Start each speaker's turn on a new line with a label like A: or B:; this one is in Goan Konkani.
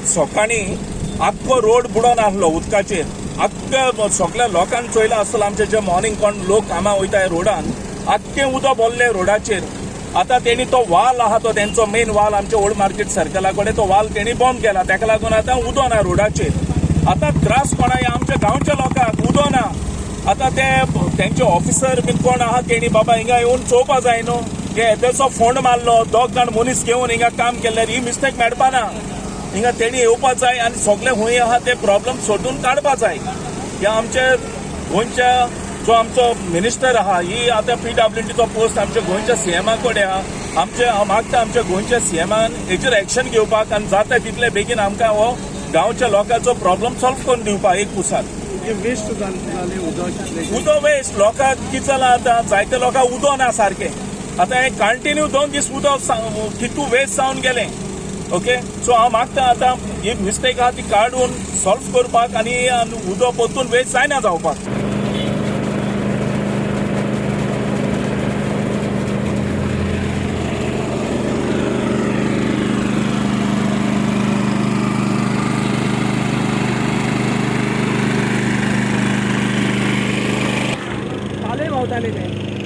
A: सकाळीं आख्खो रोड बुडोन आहलो उदकाचेर. आख्खे सगल्या लोकांक चोयला आसतलो, आमचे जे मॉर्निंग कोण लोक कामां वयता रोडान, आख्खें उदक भरलें रोडाचेर. आतां तेणी तो वाल आहा तो तेंचो मेन वाल आमच्या ओल्ड मार्केट सर्कला कडेन, तो वाल तेणी बंद केला. तेका लागून आतां उदक ना रोडाचेर. आतां त्रास कोणा आमच्या गांवच्या लोकांक, उदक ना. आतां ते तेंचे ऑफिसर बीन कोण आहा तेणी बाबा हिंगा येवन चोवपा जाय न्हू. हे येदेसो फोंड मारलो, दोग जाण मनीस घेवन हिंगा काम केल्यार ही मिस्टेक मेळपा ना. हिंगा तेणी येवपा जाय आनी सगळे हुंय आहा ते प्रॉब्लम सोदून काडपा जाय. ह्या आमच्या गोंयच्या जो आमचो मिनिस्टर आहा, ही आतां पीडब्ल्यूडीचो पोस्ट आमच्या गोंयच्या सीएमा कडेन आहा. आमचे हांव मागता आमच्या गोंयच्या सीएमान हेचेर एक्शन घेवपाक आनी जाता तितले बेगीन आमकां हो गांवच्या लोकांचो प्रॉब्लम सॉल्व करून दिवपाक एक पुसात.
B: वेस्ट जालें उदक कितलें?
A: उदक वेस्ट लोकांक कितें जालां, आतां जायते लोकांक उदक ना सारकें. आतां हें कंटिन्यू 2 दीस उदक कितू वेस्ट जावन गेलें. ओके, सो हांव मागता आतां ही मिस्टेक आहा ती काडून सॉल्व करपाक आनी उदक परतून वेस्ट जायना जावपाक.
C: कालय व्हांवताले ते.